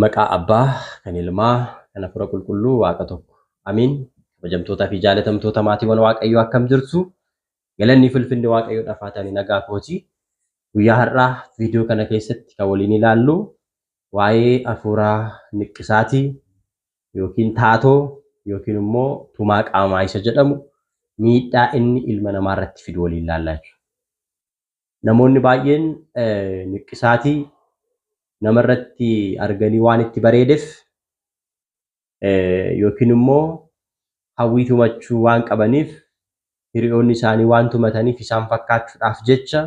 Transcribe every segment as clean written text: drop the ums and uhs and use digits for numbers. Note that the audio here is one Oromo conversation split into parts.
Maqaa Abbaa, kan Ilmaa, kan Hafuura Qulqulluu Waaqa tokko. Amiin. Kabajamtootaa fi jaalatamtoota maatiiwwan Waaqayyoo akkam jirtu? Galanni fi ulfinni Waaqayyoodhaaf haa ta'ani nagaa kooti. Guyyaa har'aa viidiyoo kana keessatti kan waliin ilaallu waa'ee hafuura niqqisaatii yookiin taatoo yookiin immoo tumaa qaamaa isa jedhamu miidhaa inni ilma namaa irratti fidu waliin ilaallaa jechuudha. Namoonni baay'een niqqisaatii namarratti arganii waan itti bareedeef yookiin immoo hawwii tumachuu waan qabaniif hiriyoonni isaanii waan tumataniif isaan fakkaachuudhaaf jecha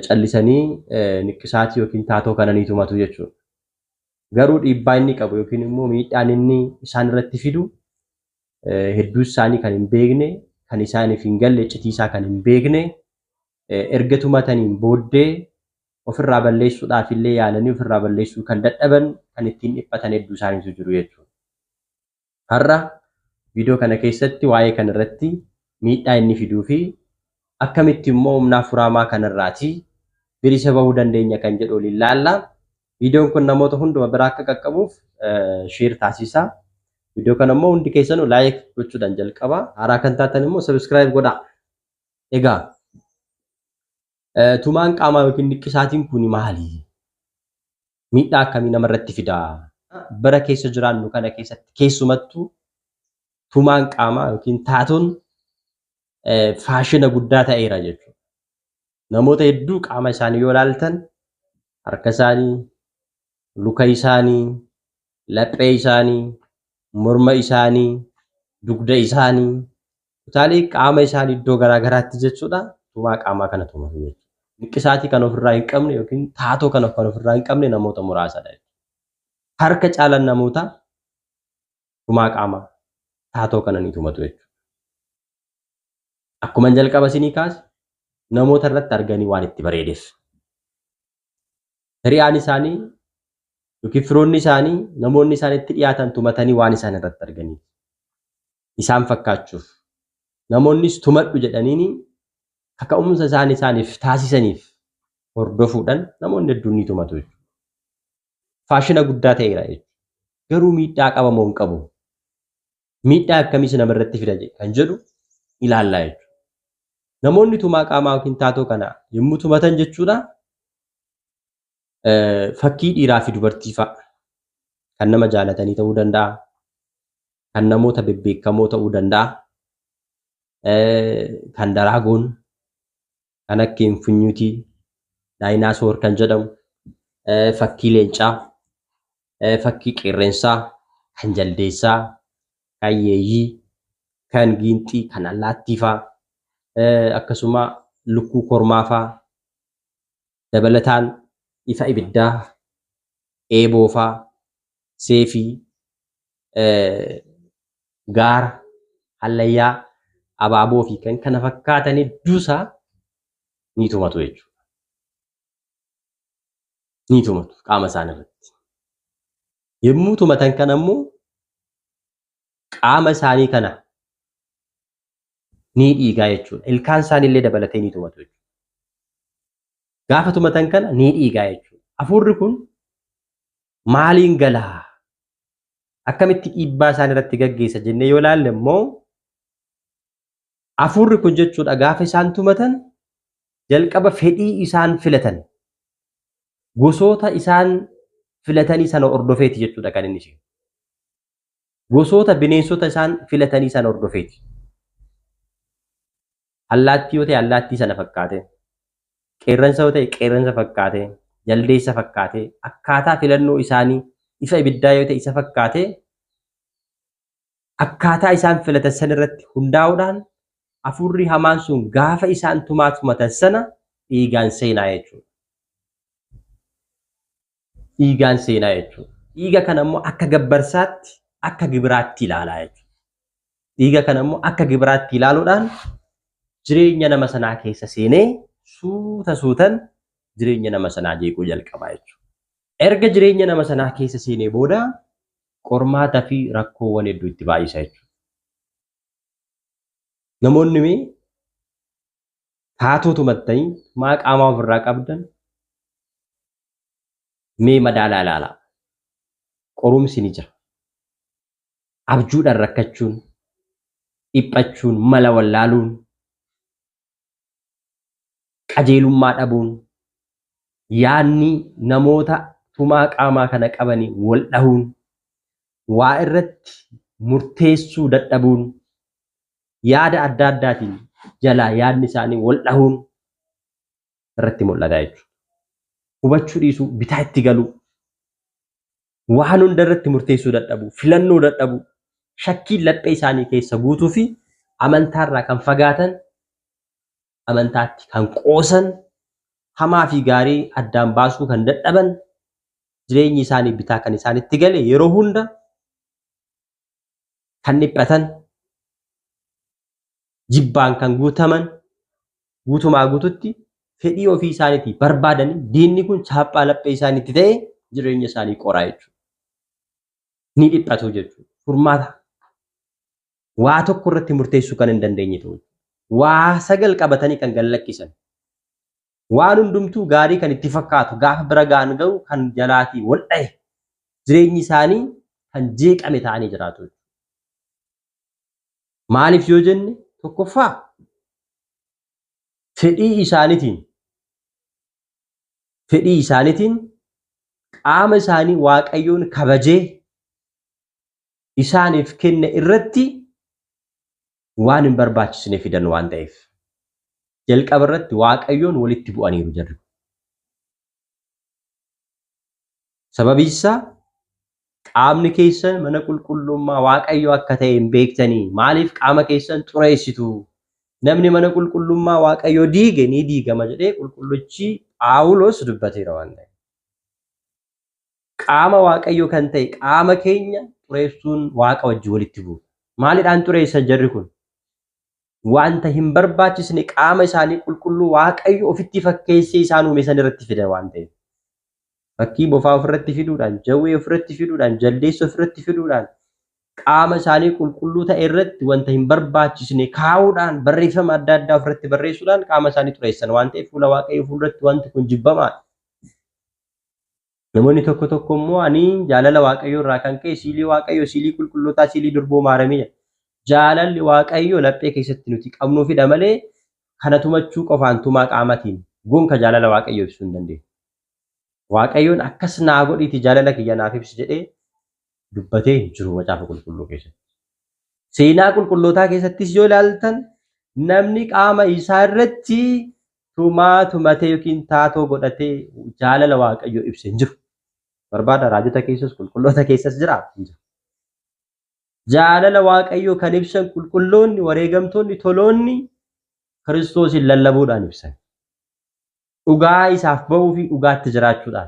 callisanii niqqisaatii yookiin taatoo kana ni tumatu jechuudha. Garuu dhiibbaa inni qabu yookiin immoo miidhaan inni isaan irratti fidu hedduu isaanii kan hin beekne, kan isaaniif hin galle, iccitii isaa kan hin beekne, erga tumataniin booddee ofirraa balleessuudhaaf illee yaalanii ofirraa balleessuu kan dadhaban, kan ittiin dhiphatan hedduu isaaniitu jiru jechuudha. Har'a viidiyoo kana keessatti waa'ee kana irratti miidhaa inni fiduu fi akkamitti immoo humna hafuura hamaa kanarraatii bilisa bahuu dandeenya kan jedhu waliin ilaalla. Viidiyoon kun namoota hunduma bira akka qaqqabuuf share taasisaa. Viidiyoo kana immoo hundi keessanuu like gochuudhaan jalqaba. Haaraa kan taatan immoo subscribe godhaa. Egaa tumaan qaamaa yookiin niqqisaatiin kun maali? Miidhaa akkamii namarratti fida? Bara keessa jiraannu kana keessatti keessumattuu tumaan qaamaa yookiin taatoon faashina guddaa ta'eera jechuudha. Namoota hedduu qaama isaanii yoo ilaaltan harka isaanii, luka isaanii, laphee isaanii, morma isaanii, dugda isaanii, kutaalee qaama isaanii iddoo garaa garaatti jechuudha tumaa qaamaa kana tumatu jechuudha. Niqqisaatii kan ofirraa hin qabne yookiin taatoo kana kan ofirraa hin qabne namoota muraasadha jechuudha. Harka caalan namoota tumaa qaamaa taatoo kana ni tumatu jechuudha. Akkuma jalqaba isinii kaase namoota irratti arganii waan itti bareedeef. Hiriyaan isaanii yookiin firoonni isaanii namoonni isaan itti dhiyaatan tumatanii waan isaan irratti arganiif. Isaan fakkaachuuf. Namoonnis tumadhu jedhaniini kaka'umsa isaan isaaniif taasisaniif hordofuudhaan namoonni hedduun ni tumatu jechuudha. Faashina guddaa ta'eera jechuudha. Garuu miidhaa qaba moo hin qabu? Miidhaa akkamiis namarratti fida kan jedhu ilaallaa jechuudha. Namoonni tumaa qaamaa yookiin taatoo kana yommuu tumatan jechuudha fakkii dhiiraa fi dubartii fa'a kan nama jaalatanii ta'uu danda'a, kan namoota bebbeekamoo ta'uu danda'a, kan daraagoon, kan akka infunyuutii, daayinaasoor kan jedhamu, fakkii leencaa, fakkii qeerrensaa, kan jaldeessaa, kan yeeyyii, kan giinxii, kan allaattii faa, akkasuma lukkuu kormaa faa, dabalataan ifa ibiddaa, eeboo faa, seefii, gaara, hallayyaa, abaaboo fi kan kana fakkaatan hedduusaa ni tumatu jechuudha. Ni tumatu qaama isaanii irratti. Yommuu tumatan kana immoo qaama isaanii kana ni dhiigaa jechuudha. Ilkaan isaanii illee dabalatee ni tumatu jechuudha. Gaafa tumatan kana ni dhiigaa jechuudha. Hafuurri kun maaliin galaa? Akkamitti dhiibbaa isaan irratti gaggeessa jennee yoo ilaalle immoo hafuurri kun jechuudha gaafa isaan tumatan jalqaba fedhii isaan filatan gosoota isaan filatanii sana hordofeeti jechuudha kan inni seenu. Gosoota bineensota isaan filatanii sana hordofeeti. Allaattii yoo ta'e allaattii sana fakkaatee, qeerransa yoo ta'e qeerransa fakkaatee, jaldeessa fakkaatee, akkaataa filannoo isaanii ifa ibiddaa yoo ta'e isa fakkaatee akkaataa isaan filatan sana irratti hundaa'uudhaan hafuurri hamaan sun gaafa isaan tumaa tumatan sana dhiigaan seenaa jechuudha. Dhiigaan seenaa jechuudha. Dhiiga kana immoo akka gabbarsaatti, akka gibiraatti ilaalaa jechuudha. Dhiiga kana immoo akka gibiraatti ilaaluudhaan jireenya nama sanaa keessa seenee suuta suutan jireenya nama sanaa jeequu jalqaba jechuudha. Erga jireenya nama sanaa keessa seenee booda qormaata fi rakkoowwan hedduu itti baay'isa jechuudha. Namoonni mee Taatoo tumattanii tumaa qaamaa ofirraa qabdan mee madaalaa ilaalaa. Qorumsi ni jira. Abjuudhaan rakkachuun, dhiphachuun, mala wallaaluun, qajeelummaa dhabuun, yaadni namoota tumaa qaamaa kana qabanii wal dhahuun, waa irratti murteessuu dadhabuun, yaada adda addaatiin jalaa yaadni isaanii wal dhahuun irratti mul'ata jechuudha. Hubachuu dhiisuu, bitaa itti galuu, waan hunda irratti murteessuu dadhabuu, filannoo dadhabuu, shakkiin laphee isaanii keessa guutuu fi amantaarraa kan fagaatan, amantaatti kan qoosan, hamaa fi gaarii addaan baasuu kan dadhaban, jireenyi isaanii bitaa kan isaanitti gale yeroo hunda kan dhiphatan, jibbaan kan guutaman, guutumaa guututti fedhii ofii isaaniitii barbaadanii diinni kun chaappaa laphee isaaniitti ta'e jireenya isaanii qoraa jechuudha. Ni dhiphatu jechuudha. Furmaata waa tokko irratti murteessuu kan hin dandeenye ta'u. Waa sagal qabatanii kan gad lakkisan. Waan hundumtuu gaarii kan itti fakkaatu gaafa bira ga'an garuu kan jalaatii wal dhahe jireenyi isaanii kan jeeqame ta'anii jiraatu. Maaliif yoo jenne tokkoffaa fedhii isaaniitiin qaama isaanii Waaqayyoon kabajee isaaniif kenne irratti waan hin barbaachisne fidan waan ta'eef. Jalqaba irratti Waaqayyoon walitti bu'aniiru jarri. Sababiin isaa qaamni keessan mana qulqullummaa Waaqayyoo akka ta'e hin beektanii maaliif qaama keessan xureessitu? Namni mana qulqullummaa Waaqayyoo diige ni diigama jedhee qulqullichi Phaawulos dubbateera waan ta'eef. Qaama Waaqayyoo kan ta'e qaama keenya xureessuun Waaqa wajjin walitti bu'u. Maalidhaan xureessan jarri kun? Wanta hin barbaachisne qaama isaanii qulqulluu Waaqayyo ofitti fakkeessee isaan uume san irratti fidan waan ta'eef. Fakkii bofaa ofirratti fiduudhaan, jawwee ofirratti fiduudhaan, jaldeessa ofirratti fiduudhaan, qaama isaanii qulqulluu ta'e irratti wanta hin barbaachisne kaa'uudhaan, barreeffama adda addaa ofirratti barreessuudhaan qaama isaanii xureessan waan ta'eef fuula Waaqayyoo fuulduratti wanti kun jibbamaadha. Namoonni tokko tokko immoo ani jaalala Waaqayyoo irraa kan ka'e siilii Waaqayyoo, siilii qulqullootaa, siilii durboo Maaramii jedha. Jaalalli Waaqayyoo laphee keessatti nuti qabnuufidha malee kana tumachuu qofaan tumaa qaamatiin gonka jaalala Waaqayyoo ibsuu hin dandeenyu. Waaqayyoon akkas naa godhiiti jaalala kiyya naaf ibsi jedhee dubbatee hin jiru macaafa qulqulluu keessatti. Seenaa qulqullootaa keessattis yoo ilaaltan namni qaama isaa irratti tumaa tumatee yookiin taatoo godhatee jaalala Waaqayyoo ibse hin jiru. Barbaada raajota keessas qulqulloota keessas jira hin jiru. Jaalala Waaqayyoo kan ibsan qulqulloonni, wareegamtoonni, toloonni Kiristoosin lallabuudhaan ibsan. Dhugaa isaaf ba'uu fi dhugaatti jiraachuudhaan,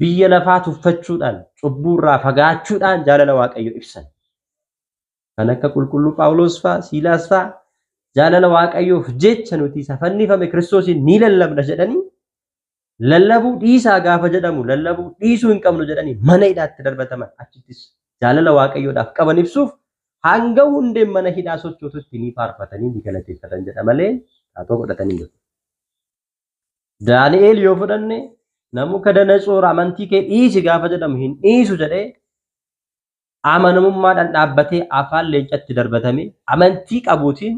biyya lafaa tuffachuudhaan, cubbuurraa fagaachuudhaan jaalala Waaqayyoo ibsan. Kan akka qulqulluu Phaawulos fa'a, Siilaas fa'a jaalala Waaqayyoof jecha nuti isa fannifame Kiristoosiin ni lallabna jedhanii lallabuu dhiisaa gaafa jedhamu lallabuu dhiisuu hin qabnu jedhanii mana hidhaatti darbataman achittis jaalala Waaqayyoodhaaf qaban ibsuuf hanga hundeen mana hidhaa sochootutti ni faarfatanii ni galateeffatan jedha malee taatoo godhatanii jiru. Daani'eel yoo fudhanne Namukadanatsoor amantii kee dhiisi gaafa jedhamu hin dhiisu jedhee amanamummaadhaan dhaabbatee afaan leencatti darbatame amantii qabuutiin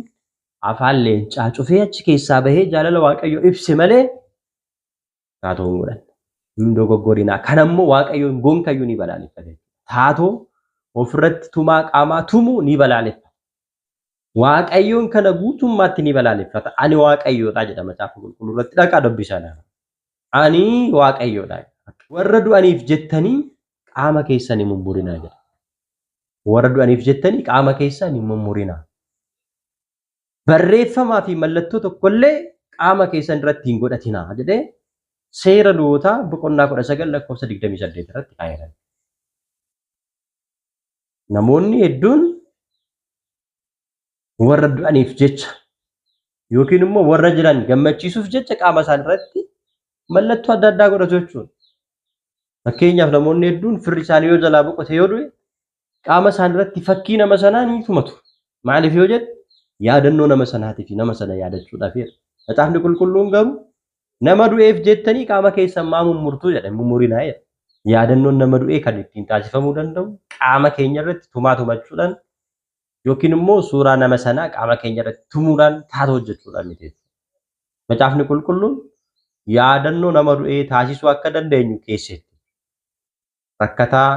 afaan leencaa cufee achi keessaa bahee jaalala Waaqayyoo ibse malee taatoo hin godhanne. Hin dogoggorinaa. Kanammoo Waaqayyoon gonkayyuu ni balaaleffate. Taatoo ofirratti tumaa qaamaa tumuu ni balaaleffata. Waaqayyoon kana guutummaatti ni balaaleffata. Ani Waaqayyoodha jedha macaafa qulqulluu irratti dhaqaa dubbisaa laala. Ani Waaqayyoodha. Warra du'aniif jettanii qaama keessan hin mummurinaa jedha. Warra du'aniif jettanii qaama keessan hin mummurinaa. Barreeffamaa fi mallattoo tokkollee qaama keessan irratti hin godhatinaa jedhee seera Lewwotaa boqonnaa 19 lakkoofsa 28 irratti kaa'eera. Namoonni hedduun warra du'aniif jecha yookiin immoo warra jiran gammachiisuuf jecha qaama isaan irratti mallattoo adda addaa godhatu jechuudha. Fakkeenyaaf namoonni hedduun firri isaanii yoo jalaa boqote yoo du'e qaama isaan irratti fakkii nama sanaa ni tumatu. Maaliif yoo jedhe yaadannoo nama sanaatii fi nama sana yaadachuudhaaf jedha. Macaafni qulqulluun garuu nama du'eef jettanii qaama keessan maa mummurtuu jedha hin mummurinaa jedha. Yaadannoon nama du'ee kan ittiin taasifamuu danda'u qaama keenya irratti tumaa tumachuudhaan yookiin immoo suuraa nama sanaa qaama keenya irratti tumuudhaan taatoo hojjechuudhaan miti. Macaafni qulqulluun yaadannoo nama du'ee taasisuu akka dandeenyu keessatti rakkataa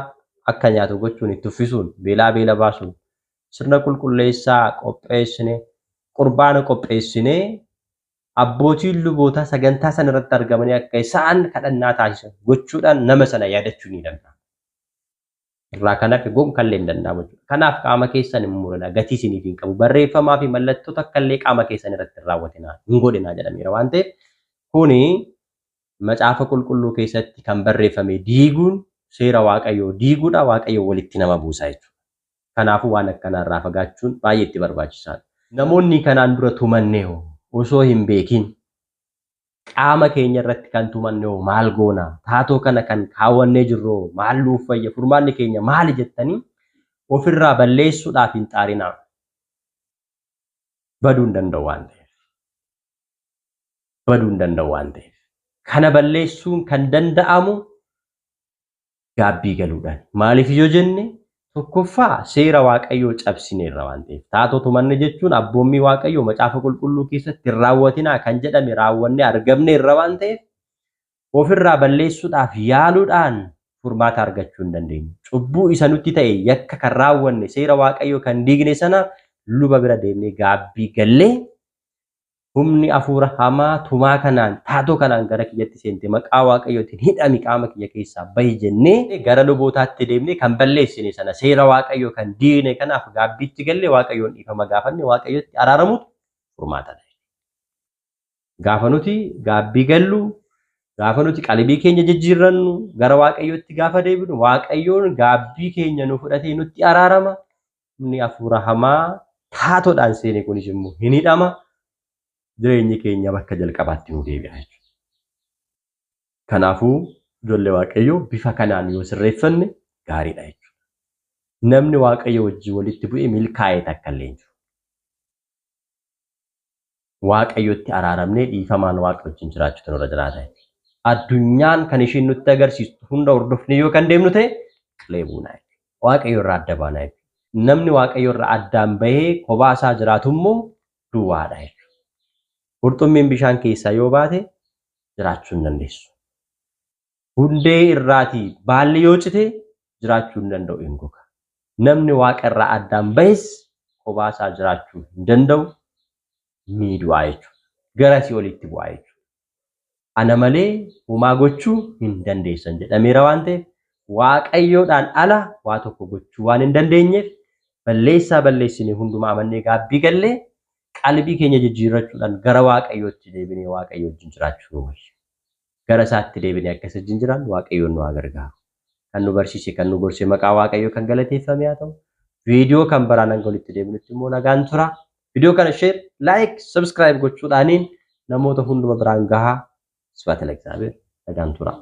akka nyaatu gochuun itti uffisuun beelaa beela baasuun sirna qulqulleessaa qopheessine qurbaana qopheessinee abbootiin lubootaa sagantaa sana irratti argamanii akka isaan kadhannaa taasisan gochuudhaan nama sana yaadachuu ni danda'ama. Irraa kan hafe gonkallee hin danda'amu jechuudha. Kanaaf qaama keessan hin murinaa, gatii isiniif hin qabu. Barreeffamaa fi mallattoo takka illee qaama keessan irratti hin raawwatinaa, hin godhinaa jedhameera waan ta'eef kuni macaafa qulqulluu keessatti kan barreeffame diiguun seera Waaqayyoo diiguudha, Waaqayyoo walitti nama buusa jechuudha. Kanaafuu waan akkanaa irraa fagaachuun baay'ee itti barbaachisaadha. Namoonni kanaan dura tumanne hoo osoo hin beekin qaama keenya irratti kan tumanne hoo maal goona? Taatoo kana kan kaawwannee jirru hoo maal nuuf wayya? Furmaanni keenya maali jettanii ofirraa balleessuudhaaf hin xaarinaa. Baduu hin danda'u waan ta'eef. Baduu hin danda'u waan ta'eef. Kana balleessuun kan danda'amu gaabbii galuudhaan. Maaliif yoo jenne tokkoffaa seera Waaqayyoo cabsineerra waan ta'eef. Taatoo tumanne jechuun abboommii Waaqayyoo macaafa qulqulluu keessatti hin raawwatinaa kan jedhame raawwannee argamneerra waan ta'eef ofirraa balleessuudhaaf yaaluudhaan furmaata argachuu hin dandeenyu. Cubbuu isa nutti ta'e yakka kan raawwanne seera Waaqayyoo kan diigne sana luba bira deemnee gaabbii gallee humni hafuura hamaa tumaa kanaan taatoo kanaan gara kiyyatti seente maqaa Waaqayyootiin hidhami qaama kiyya keessaa bahi jennee gara lubootaatti deemnee kan balleessine sana seera Waaqayyoo kan diigne kanaaf gaabbiitti gallee Waaqayyoon dhiifama gaafanne Waaqayyotti araaramutu furmaatadha. Gaafa nuti gaabbii gallu, gaafa nuti qalbii keenya jijjiirrannu, gara Waaqayyootti gaafa deebinu Waaqayyoon gaabbii keenya nu fudhatee nutti araarama. Humni hafuura hamaa taatoodhaan seene kunis immoo hin hidhama. Jireenyi keenya bakka jalqabaatti nu deebi'a jechuudha. Kanaafuu ijoollee Waaqayyoo bifa kanaan yoo sirreeffanne gaariidha jechuudha. Namni Waaqayyo wajjin walitti bu'ee milkaa'ee takka illee hin jiru. Waaqayyotti araaramnee dhiifamaan Waaqa wajjin jiraachuutu nurra jiraata. Addunyaan kan isheen nutti agarsiistu hunda hordofnee yoo kan deemnu ta'e qilee buunaa jechuudha. Waaqayyo irraa adda baanaa jechuudha. Namni Waaqayyo irraa addaan bahee kophaa isaa jiraatu immoo duwwaadha jechuudha. Qurxummiin bishaan keessaa yoo baate jiraachuu hin dandeessu. Hundee irraatii baalli yoo cite jiraachuu hin danda'u hin goga. Namni Waaqa irraa addaan bahes kophaa isaa jiraachuu hin danda'u ni du'a jechuudha. Gara si'oolitti bu'aa jechuudha. Ana malee homaa gochuu hin dandeessan jedhameera waan ta'eef Waaqayyoodhaan ala waa tokko gochuu waan hin dandeenyeef balleessaa balleessine hundumaa amannee gaabbii gallee qalbii keenya jijjiirrachuudhaan gara Waaqayyootti deebinee Waaqayyo wajjin jiraachuu nu wayya. Gara isaatti deebinee akka isa wajjin jiraannu Waaqayyoon nu haa gargaaru. Kan nu barsiise kan nu gorse maqaa Waaqayyoo kan galateeffame haa ta'u. Viidiyoo kan biraan hanga walitti deebinutti immoo nagaan tura. Viidiyoo kana share, like, subscribe gochuudhaaniin namoota hunduma biraan gahaa. Sibhaat Lagzaabeer nagaan tura.